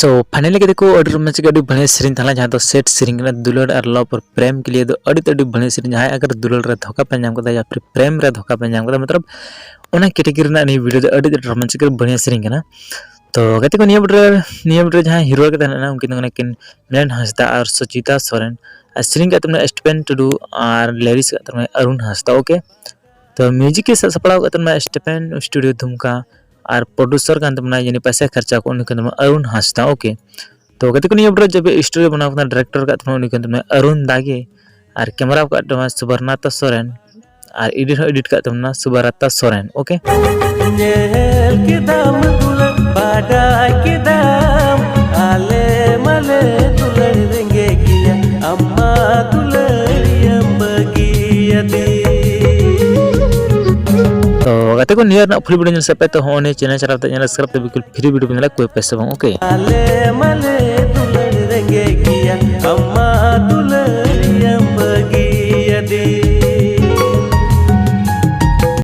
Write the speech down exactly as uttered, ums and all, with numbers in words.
ᱛᱚ finally ᱜᱟᱛᱮ ᱠᱚ, ᱟᱹᱰᱤ ᱨᱚᱢᱚᱡᱽ ᱜᱮ, ᱟᱹᱰᱤ ᱵᱷᱟᱹᱲᱤᱭᱟᱹ ᱥᱮᱨᱮᱧ ᱛᱟᱦᱮᱸ ᱞᱮᱱᱟ, ᱡᱟᱦᱟᱸ ᱫᱚ sad ᱥᱮᱨᱮᱧ ᱠᱟᱱᱟ, ᱫᱩᱞᱟᱹᱲ ᱟᱨ love ᱯᱨᱮᱢ ᱠᱮ ᱞᱤᱭᱮ ᱫᱚ ᱟᱹᱰᱤ ᱛᱮ ᱟᱹᱰᱤ ᱵᱷᱟᱹᱲᱤᱭᱟᱹ ᱥᱮᱨᱮᱧ᱾ ᱡᱟᱦᱟᱸᱭ ᱟᱜᱟᱨ ᱫᱩᱞᱟᱹᱲ ᱨᱮ ᱫᱷᱳᱠᱟ ᱯᱮ ᱧᱟᱢ ᱠᱟᱫᱟ ᱭᱟ ᱯᱷᱤᱨ ᱯᱨᱮᱢ ᱨᱮ ᱫᱷᱳᱠᱟ ᱯᱮ ᱧᱟᱢ ᱠᱟᱫᱟ, ᱢᱚᱛᱞᱚᱵ ᱚᱱᱟ category ᱨᱮᱱᱟᱜ ᱱᱤᱭᱟᱹ video ᱫᱚ ᱟᱹᱰᱤ ᱛᱮ ᱨᱚᱢᱚᱡᱽ ᱜᱮ, ᱵᱷᱟᱹᱲᱤᱭᱟᱹ ᱥᱮᱨᱮᱧ ᱠᱟᱱᱟ᱾ ᱛᱚ ᱜᱟᱛᱮ ᱠᱚ, ᱱᱤᱭᱟᱹ video ᱨᱮ, ᱱᱤᱭᱟᱹ video ᱨᱮ ᱡᱟᱦᱟᱸᱭ hero ᱠᱟᱛᱮ ᱦᱮᱱᱟᱜ ᱩᱱᱠᱤᱱ ᱫᱚ ᱠᱟᱱᱟ ᱠᱤᱱ ᱢᱤᱞᱚᱱ ᱦᱟᱸᱥᱫᱟ ᱟᱨ ᱥᱩᱪᱤᱛᱟ ᱥᱚᱨᱮᱱ᱾ ᱟᱨ ᱥᱮᱨᱮᱧ ᱠᱟᱜ ᱛᱟᱵᱚᱱᱟ ᱥᱴᱤᱯᱷᱮᱱ ᱴᱩᱰᱩ ᱟᱨ lyrics ᱠᱟᱜ ᱛᱟᱵᱚᱱᱟ ᱚᱨᱩᱱ ᱦᱟᱸᱥᱫᱟ᱾ Okay, ᱛᱚ music ᱮ ᱥᱟᱵ ᱥᱟᱯᱲᱟᱣ ᱠᱟᱜ ᱛᱟᱵᱚᱱᱟ ᱥᱴᱤᱯᱷᱮᱱ ᱥᱴᱩᱰᱤᱭᱳ ᱫᱩᱢᱠᱟ ᱟᱨ producer ᱠᱟᱱ ᱛᱟᱵᱚᱱᱟ ᱡᱟᱹᱱᱤᱡ ᱯᱟᱭᱥᱟ ᱠᱷᱚᱨᱪᱟ ᱠᱚ ᱩᱱᱤ ᱠᱟᱱ ᱛᱟᱵᱚᱱᱟ ᱚᱨᱩᱱ ᱦᱟᱸᱥᱫᱟ᱾ Okay, ᱛᱚ ᱜᱟᱛᱮ ᱠᱚ, ᱱᱤᱭᱟᱹ video ᱡᱟᱵᱮ story ᱵᱮᱱᱟᱣ ᱠᱟᱱᱟ, director ᱠᱟᱜ ᱛᱟᱵᱚᱱᱟ ᱩᱱᱤ ᱠᱟᱱ ᱛᱟᱵᱚᱱᱟ ᱚᱨᱩᱱ ᱫᱟᱜᱮ ᱟᱨ camera ᱠᱟᱜ ᱛᱟᱵᱚᱱᱟ ᱥᱩᱵᱚᱨᱱᱟᱛᱟ ᱥᱚᱨᱮᱱ ᱟᱨ edit ᱦᱚᱸ edit ᱠᱟᱜ ᱛᱟᱵᱚᱱᱟ ᱥᱩᱵᱚᱨᱱᱟᱛᱟ ᱥᱚᱨᱮᱱ᱾ Okay, ᱧᱮᱞ ᱠᱮᱫᱟᱢ ᱫᱩᱞᱟᱹᱲ, ᱵᱟᱰᱟᱭ ᱠᱮᱫᱟᱢ, ᱟᱞᱮ ᱢᱟᱞᱮ ᱫᱩᱞᱟᱹᱲ ᱨᱮᱸᱜᱮᱡ ᱜᱮᱭᱟ, ᱟᱢ ᱢᱟ ᱫᱩᱞᱟᱹᱲᱤᱭᱟᱹᱢ ᱵᱟᱹᱜᱤᱭᱟᱫᱤᱧ᱾ ᱛᱚ ᱜᱟᱛᱮ ᱠᱚ, ᱱᱤᱭᱟᱹ ᱨᱮᱱᱟᱜ full video ᱧᱮᱞ ᱥᱮᱫ ᱯᱮ, ᱛᱚ ᱦᱚᱸᱜᱼᱚᱭ ᱱᱤᱭᱟᱹ channel ᱪᱟᱞᱟᱣ ᱠᱟᱛᱮ ᱧᱮᱞ subscribe ᱛᱮ ᱵᱤᱞᱠᱩᱞ free video ᱯᱮ ᱧᱮᱞᱟ, ᱠᱚᱭ ᱯᱚᱭᱥᱟ ᱵᱟᱝ᱾ Okay, ᱟᱞᱮ ᱢᱟᱞᱮ ᱫᱩᱞᱟᱹᱲ ᱨᱮᱸᱜᱮᱡ ᱜᱮᱭᱟ, ᱟᱢ ᱢᱟ ᱫᱩᱞᱟᱹᱲ